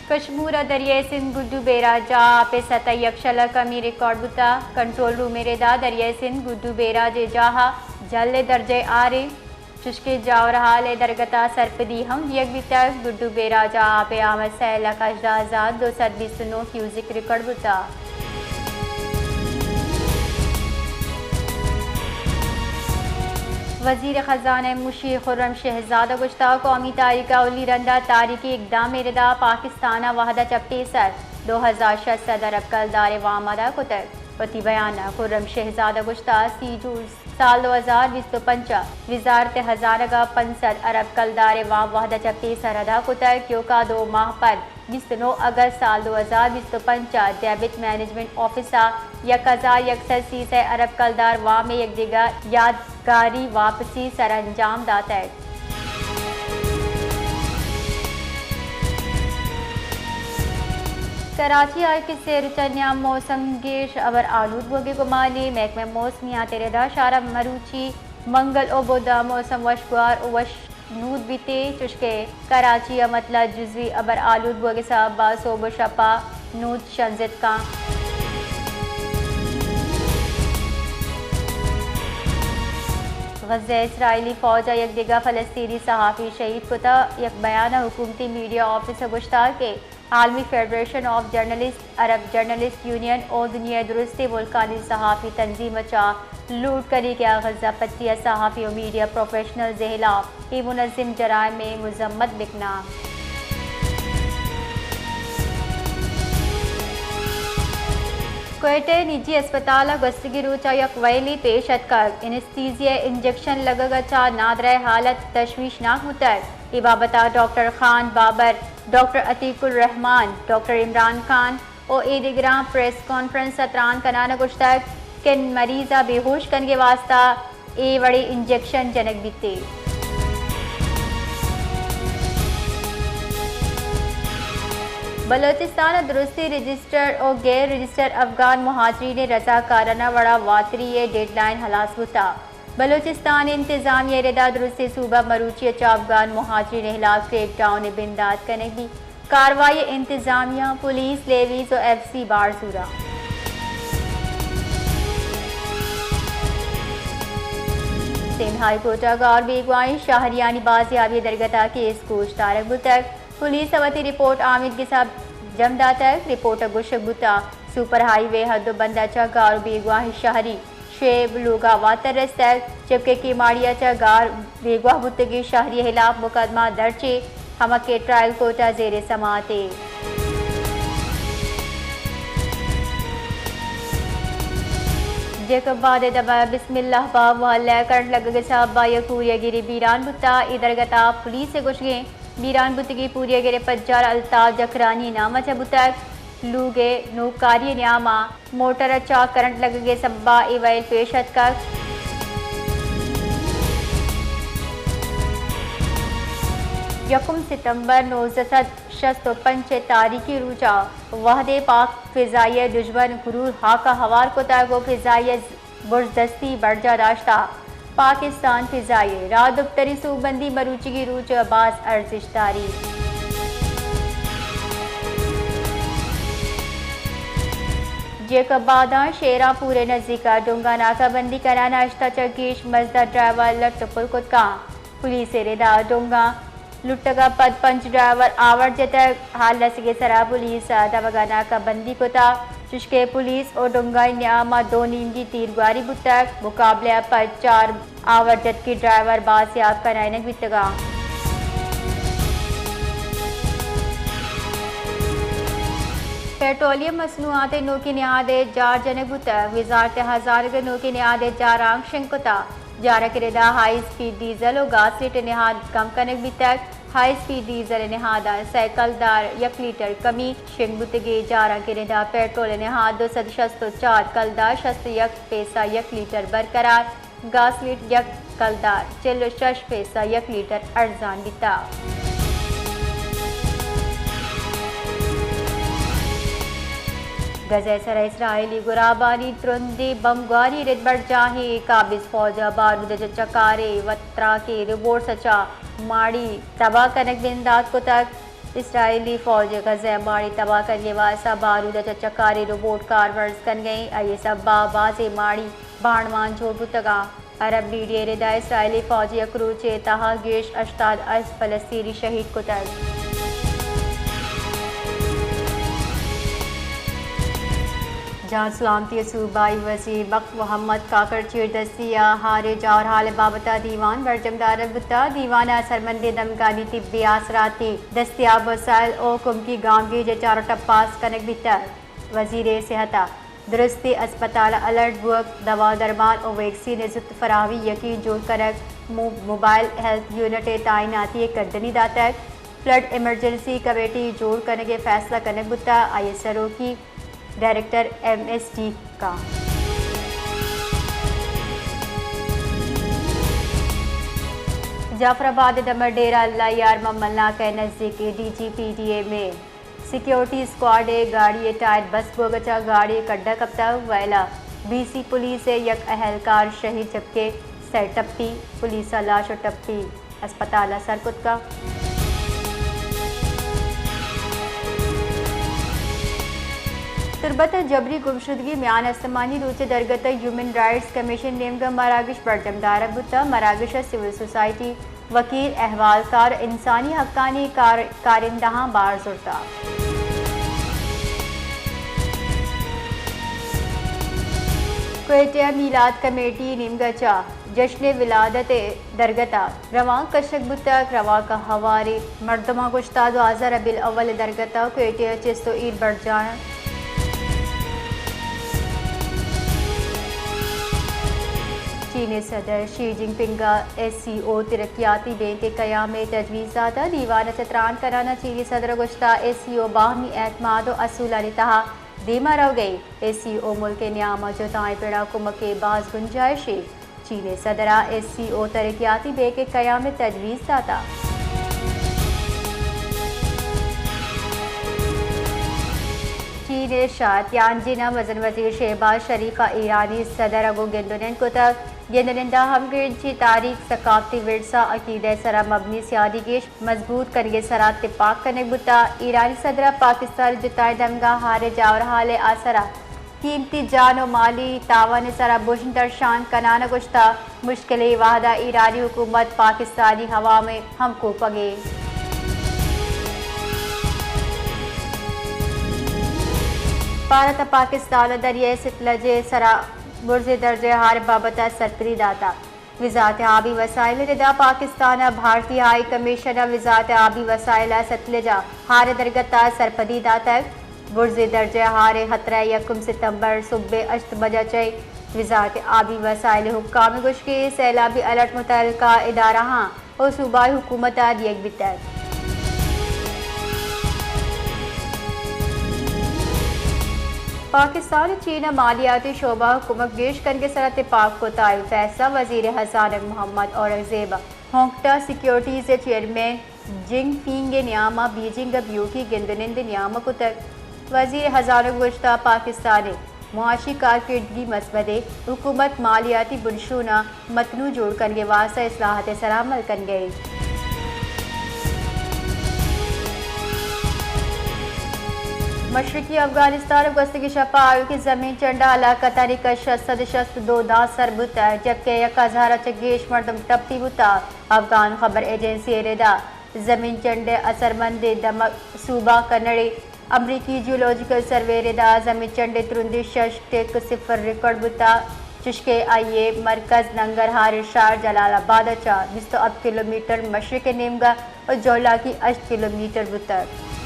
کشمور ء دریائے سندھ گڈو بیراج ء آپ ء سطح یکشل ء کمی ریکارڈ بوتگ۔ کنٹرول روم ء ردا دریائے سندھ گڈو بیراج ء جاہ ء جھل ء درجہ آر انت، چشکہ جاورحال ء درگت ء سرپدی ہم دیگ بیتگ۔ گڈو بیراج ء آپ ء آمد سئے لکھ ہژدہ ہزار دو سد بیست و نو کیوزک ریکارڈ بوتگ۔ وزیر خزانہ مشیر خرم شہزاد ء گوشتگ، قومی تاریخ ء اولی رند ء تاریخی اقدام ء ردا پاکستان ء وھد ء چہ پیسر دو ہزار شش سد ارب کلدار ء وام ادا کتگ۔ وتی بیان ء خرم شہزاد ء گوشتگ، سی جون سال دو ہزار بیست و پنچ ء وزارت خزانہ ء پنچ سد ارب کلدار ء وام وھد ء چہ پیسر ادا کتگ، ایوکا دو ماہ پد بیست و نو اگست سال دو ہزار بیست و پنچ ء ڈیبٹ مینجمنٹ آفس ء یک ہزار یک سد سی سئے ارب کلدار وام ء یک دگہ یادگاری واپسی سرانجام داتگ۔ کراچی ء کہ سے روچ ء نیام موسم گیش ابر آلود بوگ ء گمان ء، محکمہ موسمیات ء ردا شار ء مروچی منگل ء بدھ ء موسم وشگوار ء وش نود بیت، چشکہ کراچی ء متلا جزوی ابر آلود بوگ ء سبب ء سہب ء شپ ء نود شنزت کن۔ غزہ ء اسرائیلی فوج ء یک دگہ فلسطینی صحافی شہید کتگ۔ یک بیان ء حکومتی میڈیا آفس ء گوشتگ کہ عالمی federation of journalist, Arab journalist union و دنیا ء درستیں ملکانی صحافی تنظیم ء چہ لوٹ کنی کہ آ غزہ پٹی ء صحافی و میڈیا پروفیشنلز ء ہلاپ اے منظم جرائم ء مذمت بکناں۔ کوئٹہ ء نجی اسپتال ء گوستگیں روچ ء یک ویلے پیش اتکگ، انستھیزیا انجکشن لگگ ء چہ نادراہ حالت تشویشناک بوتگ۔ اے بابت ء ڈاکٹر خان بابر، ڈاکٹر عتیق الرحمان، ڈاکٹر عمران خان و اے دگراں پریس کانفرنس ء تران کنان ء گوشتگ کہ مریض ء بے ہوش کنگ ء واستہ اے وڑیں انجکشن جنگ بیت۔ بلوچستان ء درستیں رجسٹر و غیر رجسٹر افغان مہاجرین ء رضاکارانہ وڑا واتری ء ڈیڈ لائن ہلاس بوتگ۔ بلوچستان انتظامیہ ء ردا درستیں صوبہ مروچی ء چہ افغان مہاجرین ء ہلاس کریک ڈاؤن ء بندات کنگ بیت۔ کاروائی ء انتظامیہ، پولیس، لیویز و ایف سی بار زورا۔ سندھ ہائی کورٹ ء گار بیگواہیں شہریانی بازیابی ء درگت ء کیس گوش دارگ بوتگ۔ پولیس ء وتی رپورٹ آمیدگس ء جم داتگ۔ رپورٹ ء گوشگ بوتگ سپر ہائی وے حد و بند ء چہ گار و بیگواہیں شہری شعیب لوگ ء واتر رستگ، جبکہ کیماڑی ء چہ گار بیگواہ بوتگیں شہری ء ہلاپ مقدمہ درچ ء ہمک ء ٹرائل کورٹ ء زیر سماعت ء۔ جیکب آباد ء دمگ بسم اللہ باغ محلہ ء کرنٹ لگگ ء سبب ء یک پوریاگرے بیران بوتگ۔ اے درگت ء پولیس ء گوشگ ء بیران بوتگیں پوریاگرے پجار الطاف جکرانی نام ء چہ بوتگ۔ لوگ ء نوکاری ء نیام ء موٹر ء چہ کرنٹ لگگ ء سبب ء اے ویل پیش اتکگ۔ یکم ستمبر نوزدہ سد شست و پنچ ء تاریخی روچ ء وھدے پاک فضائیہ ء دژمن غرور ہاک ء ہوار کتگ و فضائیہ برز دستی برجاہ داشتہ۔ پاکستان فضائیہ راہ دپتری سوبمندی مروچیگی روچ ء باز ارزشت داری۔ جیکب آباداں شیراں پور ء نزیک ء ڈونگاں ناکہ بندی کنان ء ہشت ء چہ گیش مزد ء ڈرائیور لٹ ء پل کت کن۔ پولیس ء ردا ڈونگاں لٹگ ء پد پنچ ڈرائیور آوار جتگ۔ حال رسگ ء سرا پولیس ء دمگ ء ناکہ بندی کتگ، چشکہ پولیس و ڈونگانی نیام ء دو نیمگی تیرگواری بوتگ۔ مقابلہ ء پد چار آوار جتگیں ڈرائیور بازیاب کنائینگ بیتگ انت۔ پیٹرولیم مصنوعات ء نوکیں نہاد ء جار جنگ بوتگ۔ وزارت ہزارگ ء نوکیں نہاد ء جار آنگ شنگ کتگ۔ جارگ ء ردا ہائی اسپیڈ ڈیزل و گاس لیٹ ء نہاد کم کنگ بیتگ۔ ہائی اسپیڈ ڈیزل ء نہاد ء سئے کلدار یک لیٹر کمی، شنگ بوتگیں جارانک ء ردا پیٹرول ء نہاد دو سد شست و چار کلدار شست و یک پیسہ یک لیٹر برقرار، گاس لیٹ یک کلدار چل و شش پیسہ یک لیٹر ارزان بیتگ۔ غزہ ء سرا اسرائیلی گرابانی ترندیں بمبگواری رد برجاہیں، قابض فوج ء بارود ء چہ چکارے و تراکیں روبوٹس ء چہ ماڑی تباہ کنگ بندات کتگ۔ اسرائیلی فوج غزہ ءِ ماڑی تباہ کنگ ءِ واستہ بارود ءِ چہ چکاری روبوٹ کارمرز کنگ ءَ اِنت، آئی ءِ سبب ءَ بازیں ماڑی بانڑ مان جوڑ بوتگ اَنت۔ عرب میڈیا ءِ ردا اسرائیلی فوج ءَ یک روچے ءِ تہا گیش ہشتاد ءُ ہشت فلسطینی شہید کتگ۔ جان سلامتی ءِ صوبائی وزیر بخت محمد کاکڑ چیردستی ءَ ہاریں جاورحال ءِ بابت ءَ دیوان برجم دارگ بوتگ۔ دیوان ءَ اثرمندیں دمگانی طبی آسراتی دستیاب وسائل ءُ کمکی گامگیج ءِ چار ءُ ٹپاس کنگ بیتگ۔ وزیر صحت ءَ درستیں ہسپتال ءِ الرٹ بوگ، دوا درمان ءُ ویکسین ءِ زوت فراہمی یقین جوڑ کنگ، مو-، موبائل ہیلتھ یونٹ ءِ تعیناتی ءِ کدنی داتگ۔ فلڈ ایمرجنسی کمیٹی جوڑ کنگ ءِ فیصلہ کنگ بوتگ، آئی ءِ سروکی ڈائریکٹر ایم ایس ڈی کا۔ جعفر آباد ءِ دمگ ڈیرہ اللہ یار مملناک ءِ نزیک D G P D M ءِ سیکیورٹی اسکواڈ ءِ گاڑی ءِ ٹائر بس بوگ ءَ چہ گاڑی ءِ کڈ ءَ کپتگ۔ ویلا بی سی پولیس ءِ یک اہلکار شہید، جبکہ سئے ٹپی پولیس ءَ لاش ءُ ٹپی ہسپتال ءَ سر کتگ۔ تربت ءِ جبری گمشدگی میان استمانی روچ ءِ درگت ءَ ہیومن رائٹس کمیشن ءِ نیمگ ءَ مراگش برجم دارگ بوتگ۔ مراگش ءَ سول سوسائٹی، وکیل، احوالکار، انسانی حقانی کار-، کارندہاں بار زرتگ۔ کوئٹہ ءَ میلاد کمیٹی ءِ نیمگ ءَ چہ جشن ولادت ءِ درگت ءَ روانک کشگ بوتگ۔ روانک ءَ ہواریں مردماں گوشتگ، دوازدہ ربیع الاول ءِ درگت ءَ کوئٹہ ءَ چست ءُ ایر برجاہ اِنت۔ چین ءِ صدر شی جن پنگ ءَ ایس سی او ترقیاتی بینک ءِ قیام ءِ تجویز داتگ۔ دیوان ءَ چہ تران کنان ءَ چینی صدر ءَ گوشتگ، ایس سی او باہمی اعتماد ءُ اصولانی تہا دیم ءَ روگ ءَ اِنت۔ ایس سی او ملک ءِ نیام ءَ جتائیں پڑ ءَ کمک ءِ باز گنجائش اِنت۔ چین ءِ صدر ءَ ایس سی او ترقیاتی بینک ءِ قیام ءِ تجویز داتگ۔ چین ءِ شا تیانجین ءَ مزن وزیر شہباز شریف ءَ ایرانی صدر ءَ گوں گند ءُ نند کتگ۔ گند ءُ نند ءَ ہمگرنچی تاریخ، ثقافتی ورثہ، عقیدہ ءِ سرا مبنی سیادی گیش مضبوط کنگ ءِ سرا تپاک کنگ بوتگ۔ ایرانی صدر ءَ پاکستان ءِ جتائیں دمگاں ہاریں جاورحال ءِ آسرا قیمتی جان ءُ مالی تاوان ءِ سرا بژن درشان کنان ءَ گوشتگ، مشکلیں وہد ءَ ایرانی حکومت پاکستانی عوام ءِ ہمکوپگ اِنت۔ بھارت ءَ پاکستان ءَ دریائے ستلج ءِ سرا برزیں درجہ ءِ ہار ءِ بابت ءَ سرپدی داتگ۔ وزارت آبی وسائل ءِ ردا پاکستان ءَ بھارتی ہائی کمیشن ءَ وزارت آبی وسائل ءَ ستلج ءِ ہار ءِ درگت ءَ سرپدی داتگ۔ برزیں درجہ ءِ ہار ءِ خطرہ یکم ستمبر سہب ءِ ہشت بج ءَ چہ وزارت آبی وسائل ءِ حکام ءِ گوشگ ءَ سیلابی الرٹ متعلقہ ادارہاں ءُ صوبائی حکومت ءَ دیگ بیتگ۔ پاکستان ءَ چین ءَ مالیاتی شعبہ ءَ کمک گیش کنگ ءِ سرا تپاک کتگ۔ اے فیصلہ وزیر خزانہ محمد اورنگزیب ءَ ہونگٹا سیکیورٹیز ءِ چیئرمین جنگ فینگ ءِ نیام ءَ بیجنگ ءَ بیوکی گند ءُ نند ءِ نیام ءَ کتگ۔ وزیر خزانہ ءَ گوشتگ، پاکستان ءِ معاشی کارکردگی مثبت اِنت، حکومت مالیاتی بنشون ءَ متنوع جوڑ کنگ ءِ واستہ اصلاحات ءِ سرا عمل کنگ ءَ اِنت۔ مشرقی افغانستان ءَ گوستگیں شپ ءَ آیوکیں زمین چنڈ ءَ ہلاکتانی کش شش سد ءُ شست ءُ دو دانسر بوتگ، جبکہ یک ہزار ءَ چہ گیش مردم ٹپی بوتگ۔ افغان خبر ایجنسی ءِ ردا زمین چنڈ ءِ اثرمندیں دمگ صوبہ کنڑ ءِ امریکی جیولوجیکل سروے ءِ ردا زمین چنڈ ءِ ترندی شش ٹک صفر ریکارڈ بوتگ، چشکہ آئی ءِ مرکز ننگرہار ءِ شہر جلال آباد ءَ چہ بیست ءُ ہپت کلومیٹر مشرق ءِ نیمگ ءَ ءُ جہلاکی ہشت کلومیٹر بوتگ۔